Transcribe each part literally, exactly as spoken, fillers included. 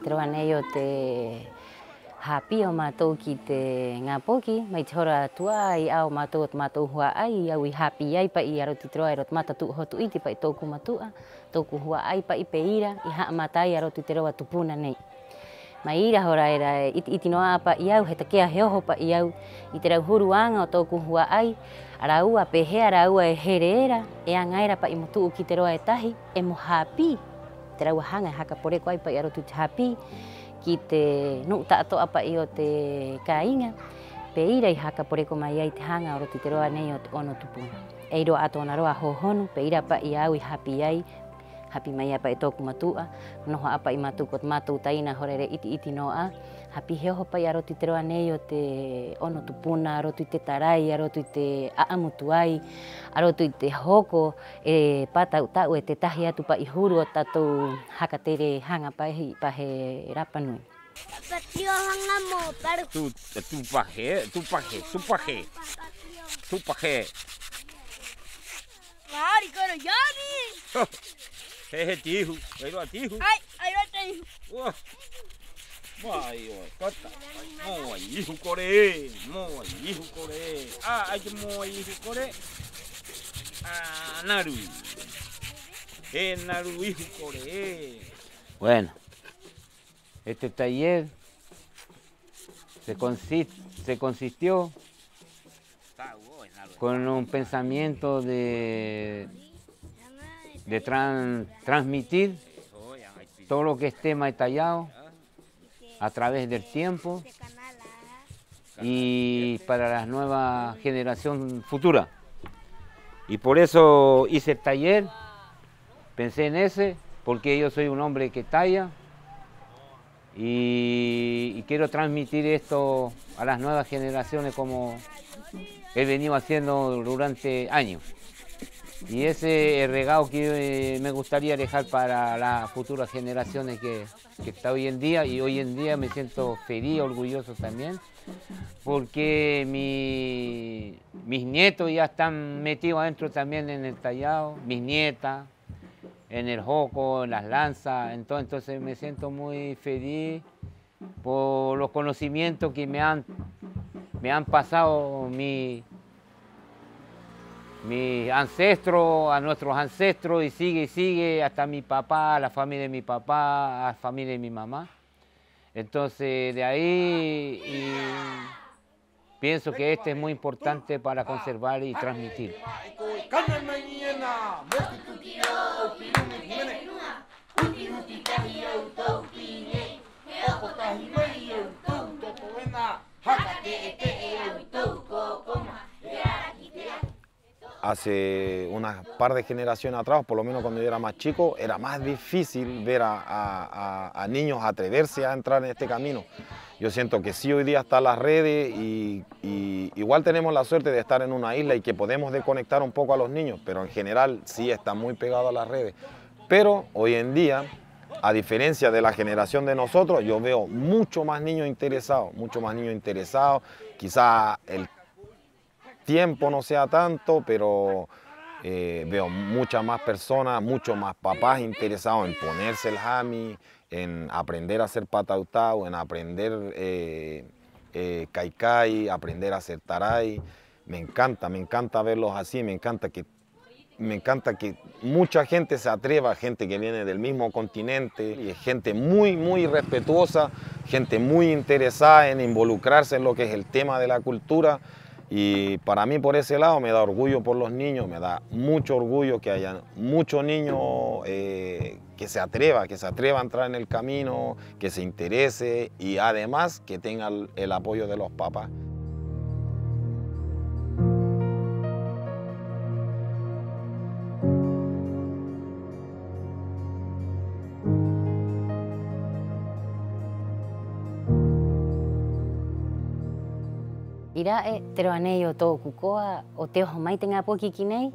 Te roa nei o te hāpī o mātou ki te ŋā poki, mai te hora tu'ā i 'ā o mātou o te mātou hua'ai, i a au i hāpī ai pa'i a roto i te roa era o te matatu'a Hotu 'Iti pa'i tō'oku matu'a, tō'oku hua'ai pa'i pē ira i ha'amata ai a roto i te roa tupuna nei. Mai ira hora era e 'iti-'iti nō 'ā pa'i a au, he take'a he oho pa'i a au i te rauhuru aŋa o tō'oku hua'ai, a rāua pē hē a rāua e here era, e aŋa era pa'i mo tu'u ki te roa e tahi, 'e mo hāpī te rāua haŋa e haka poreko ai pa'i a roto i te hāpī ki te nu'u ta'ato'a pa'i o te kāiŋa, pē ira i haka poreko mai ai te haŋa o roto i te roa nei o te 'ono tupuna. E ai rō 'ā tō'ona roa hōhonu, pē ira pa'i a au i hāpī ai, hāpī mai 'ā pa'i tō'oku matu'a, noho 'ā pa'i mātou ko te mātou taina hora era e 'iti-'iti nō 'ā, hāpī he oho pa'i a roto i te roa nei o te 'ono tupuna, a roto i te tarai, a roto i te 'a'amu tuai, a roto i te hoko, e pāta'u-ta'u, e tētahi atu pa'i huru o tātou haka tere haŋa pa'i pa he Rapa Nui. Patio haŋa mo paru. Tu, tu pa hē, tu pa hē, tu pa hē. Tu pa hē. Mari koro yani. He, he te ihu, ai rō te ihu. Ai, ai rō te ihu. Ua. Mai o kata. Mo ai ihu kore, mo ai ihu kore. A, ai te mo ai ihu kore. A, naru. He naru ihu kore. Bueno, este taller se consi-, se consistió con un pensamiento de, de tran-, transmitir todo lo que es tema de tallado a través del tiempo y para la nueva generación futura. Y por eso hice el taller, pensé en ese, porque yo soy un hombre que talla, y, y quiero transmitir esto a las nuevas generaciones como he venido haciendo durante años. Y ese es el regalo que, eh, me gustaría dejar para las futuras generaciones que, que está hoy en día, y hoy en día me siento feliz, orgulloso también, porque mi, mis nietos ya están metidos adentro también en el tallado, mis nietas, en el hoko, en las lanzas, ento-, entonces me siento muy feliz por los conocimientos que me han, me han pasado mi, mis ancestros, a nuestros ancestros, y sigue, y sigue hasta mi papá, la familia de mi papá, la familia de mi mamá. Entonces, de ahí, y Pienso que este es muy importante para conservar y transmitir. Hace unas par de generaciones atrás, por lo menos cuando yo era más chico, era más difícil ver a, a, a, a niños atreverse a entrar en este camino. Yo siento que sí, hoy día están las redes y, y igual tenemos la suerte de estar en una isla y que podemos desconectar un poco a los niños, pero en general sí están muy pegados a las redes. Pero hoy en día, a diferencia de la generación de nosotros, yo veo mucho más niños interesados, mucho más niños interesados. Quizá el tiempo no sea tanto, pero, eh, veo muchas más personas, muchos más papás interesados en ponerse el hami, en aprender a hacer patautau, en aprender, eh, eh, kaikai, aprender a hacer tarai. Me encanta, me encanta verlos así, me encanta que, me encanta que mucha gente se atreva, gente que viene del mismo continente, y es gente muy, muy respetuosa, gente muy interesada en involucrarse en lo que es el tema de la cultura. Y para mí, por ese lado, me da orgullo por los niños, me da mucho orgullo que haya mucho niño, eh, que se atreva, que se atreva a entrar en el camino, que se interese y además que tenga el, el apoyo de los papás. 'I ra'e, te roa nei o tō'oku koa, 'o te oho mai te ŋā poki ki nei,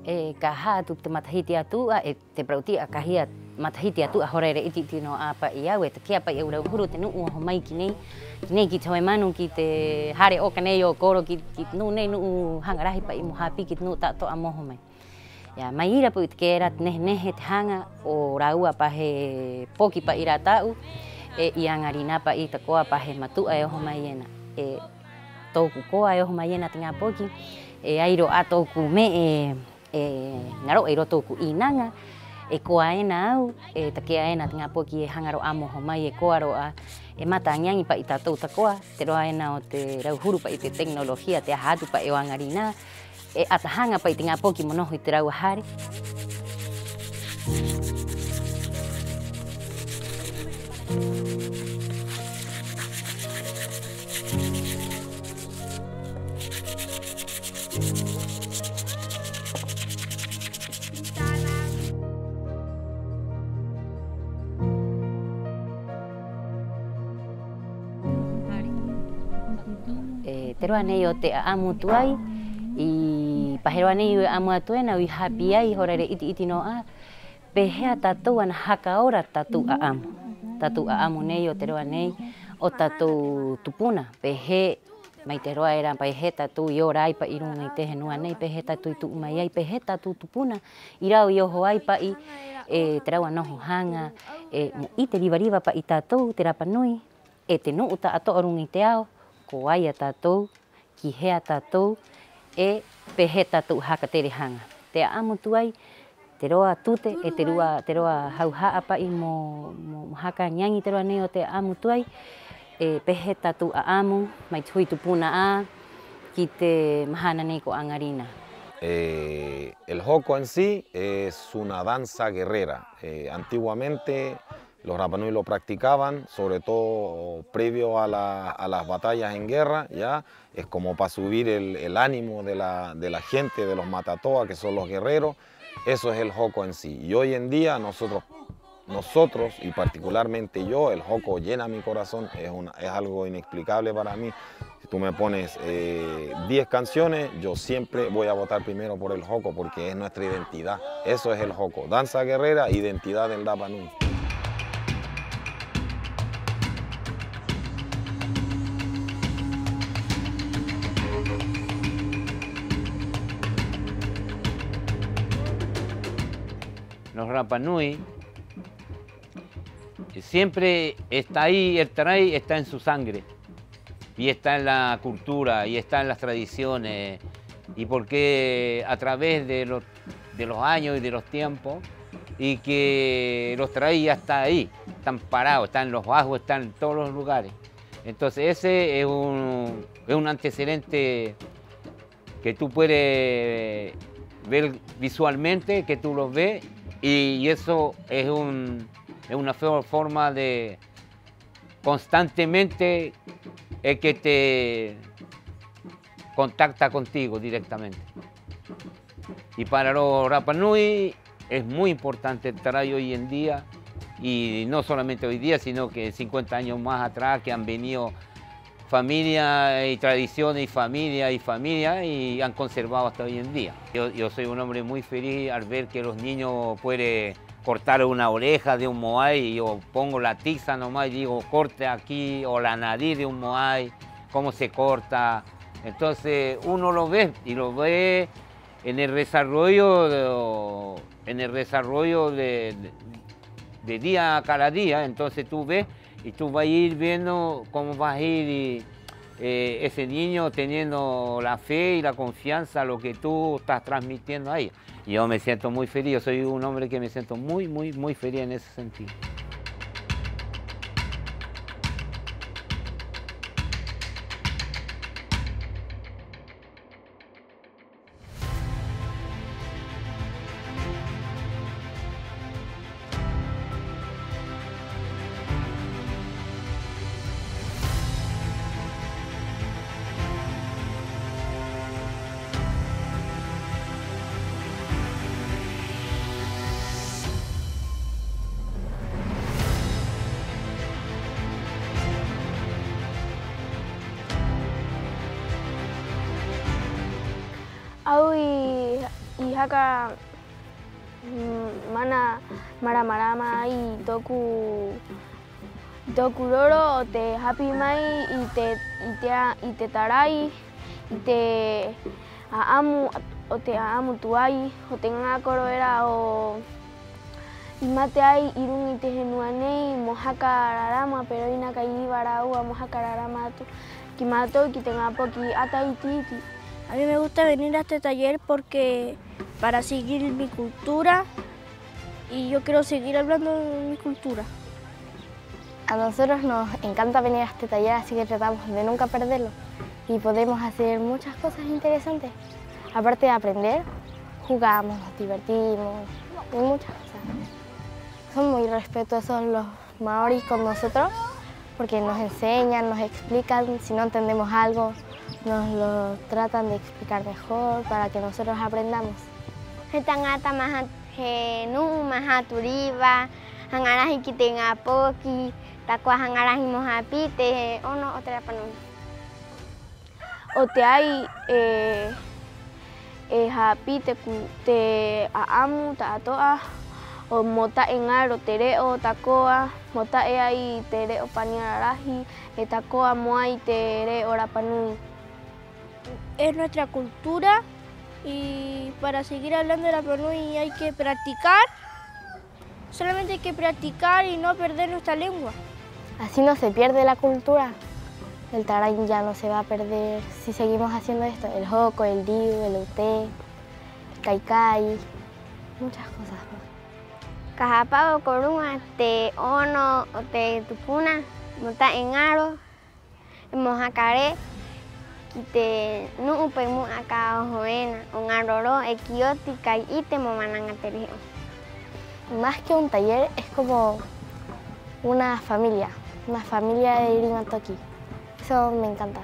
e, ka hā atu te matahiti a tu'a, e, te parauti'a ka hia matahiti a tu'a, hora era 'iti-'iti nō 'ā pa'i au, e take'a pa'i au rauhuru te nu'u oho mai ki nei, ki nei ki te hoe manu, ki te hare 'oka nei o koro, ki, ki te nu'u nei, nu'u haŋa rahi pa'i mo hāpī ki te nu'u ta'ato'a mo oho mai. Ia, mai ira pa'i take'a era te nehe-nehe, te haŋa o rāua pa he poki pa'i rā ta'u, e, i 'aŋarinā pa'i tako'a pa he matu'a e oho mai ena. E, tō'oku koa e oho mai ena te ŋā poki, e ai rō 'ā tō'oku me'e, e, ŋaro'a 'i roto o tō'oku 'īnaŋa, e koa ena a au, e take'a ena te ŋā poki e haŋa rō 'ā mo oho mai, e koa rō 'ā, e mata aŋi-aŋi pa'i tātou tako'a, te roa ena o te rauhuru pa'i te tecnología, te aha atu pa'i o 'aŋarinā, e 'ata haŋa pa'i te ŋā poki mo noho 'i te rāua hare. E, te roa nei o te 'a'amu tuai, 'i pa he roa nei o 'a'amu atu ena, 'o i hāpī ai, hora era 'iti-'iti nō 'ā, pē hē a tātou ana haka ora tātou 'a'amu. Tātou 'a'amu nei o te roa nei, o tātou tupuna, pē hē, mai te roa era, pē hē tātou i ora ai pa'i ruŋa i te henua nei, pē hē tātou i tu'u mai ai, pē hē tātou tupuna i rao i oho ai pa'i, e, te rāua noho haŋa, e, mo 'ite riva-riva pa'i tātou, te Rapa Nui, e te nu'u ta'ato'a ruŋa i te ao, ko ai a tātou, ki hē a tātou, 'e pē hē tātou haka tere haŋa. Te 'a'amu tuai, te roa tute, 'e te rua, te roa hauha'a pa'i mo, mo, mo haka aŋi-aŋi te roa nei o te 'a'amu tuai, 'e pē hē tātou 'a'amu, mai te hui tupuna 'ā, ki te mahana nei ko 'aŋarinā. Eh, el hoko en sí es una danza guerrera. Eh, antiguamente los Rapa Nui lo practicaban, sobre todo previo a la, a las batallas en guerra, ¿ya? Es como pa subir el, el ánimo de la, de la gente, de los matato'a, que son los guerreros. Eso es el hoko en sí. Y hoy en día nosotros, nosotros, y particularmente yo, el hoko llena mi corazón, es una, es algo inexplicable para mí. Si tú me pones, eh, diez canciones, yo siempre voy a votar primero por el hoko porque es nuestra identidad. Eso es el hoko. Danza guerrera, identidad del Rapa Nui. Los Rapa Nui, siempre está ahí, el tarai está en su sangre, y está en la cultura, y está en las tradiciones, y porque a través de los, de los años y de los tiempos, y que los tarai ya está ahí, están parados, están en los bajos, están en todos los lugares. Entonces ese es un, es un antecedente que tú puedes ver visualmente, que tú los ves, y, y eso es un, es una fo-, forma de constantemente, eh, que te contacta contigo directamente. Y para los Rapa Nui es muy importante el tarai hoy en día, y no solamente hoy día, sino que cincuenta años más atrás que han venido familia y tradiciones y familia y familia y han conservado hasta hoy en día. Yo, yo soy un hombre muy feliz al ver que los niños pueden cortar una oreja de un moai, y yo pongo la tiza nomás y digo, "Corte aquí", o la nariz de un moai, cómo se corta. Entonces uno lo ve y lo ve en el desarrollo, en el desarrollo de, de, de día a cada día, entonces tú ves y tú vas a ir viendo cómo vas a ir y, Eh, ese niño teniendo la fe y la confianza, lo que tú estás transmitiendo a ella. Yo me siento muy feliz, yo soy un hombre que me siento muy, muy, muy feliz en ese sentido. 'Ā'au i, i haka, mm, mana mārama-rama ai i tō'oku, i tō'oku roro o te hāpī mai i te, i te, i te tarai, i te 'a'amu, o te 'a'amu tuai, o te ŋā koro era o i mate ai 'i ruŋa i te henua nei mo haka rarama, pero 'ina kai riva a rāua mo haka rarama atu ki a mātou, ki te ŋā poki 'ata 'iti-'iti. A mí me gusta venir a este taller porque para seguir mi cultura y yo quiero seguir hablando de mi cultura. A nosotros nos encanta venir a este taller, así que tratamos de nunca perderlo. Y podemos hacer muchas cosas interesantes. Aparte de aprender, jugamos, nos divertimos y muchas cosas. Son muy respetuosos los maoris con nosotros, porque nos enseñan, nos explican, si no entendemos algo, nos lo tratan de explicar mejor para que nosotros aprendamos. He taŋata maha, he nu'u maha atu riva, haŋa rahi ki te ŋā poki, tako'a haŋa rahi mo hāpī te 'ono o te Rapa Nui. O te ai e, e hāpī te ku-, te 'a'amu ta'ato'a, 'o mo ta'e ŋaro te re'o tako'a, mo ta'e ai te re'o paniora rahi, 'e tako'a mo ai te re'o rapa nui. Es nuestra cultura y para seguir hablando de rapa nui hay que practicar. Solamente hay que practicar y no perder nuestra lengua. Así no se pierde la cultura. El tarai ya no se va a perder si seguimos haciendo esto. El hoko, el riu, el uté, el kaikai, muchas cosas más. Ka hāpa'o kōrua te 'ono o te tupuna mo ta'e ŋaro, mo haka rē ki te nu'u pa'i mu'a ka oho ena, o ŋaro rō 'e ki oti kai 'ite mo vānaŋa te re'o. Más que un taller, es como una familia, una familia de Riva Toki. Eso me encanta.